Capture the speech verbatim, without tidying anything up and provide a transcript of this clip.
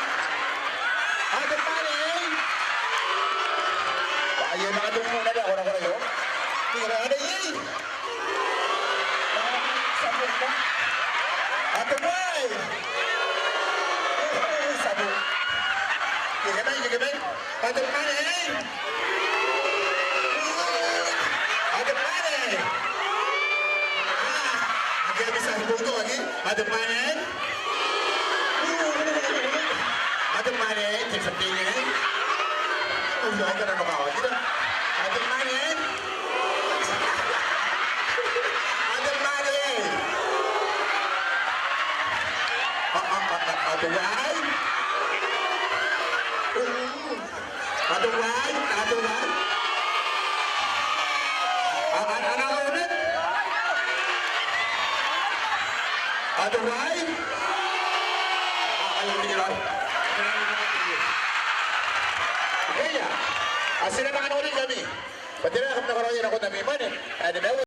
mai. Atomwane. Bwa iai manga te unimwane ae korakora iai. Iai manga te iai. Atomwane. Iai manga, iai manga. Atomwane. Atomwane. Ah, ake a misa ni boutoka ake. Atomwane. Atomwane, te sapene. Atomwane. Atomwane. A, a, a, a, atomwane. Atomwane, atomwane. A, a, a, atomwane. Atomwane. A, a, atomwane. Eia, a, ti na manga noori ngkami. Bwa tera ae kam na karaoia nakon ami mwane ae nimaua.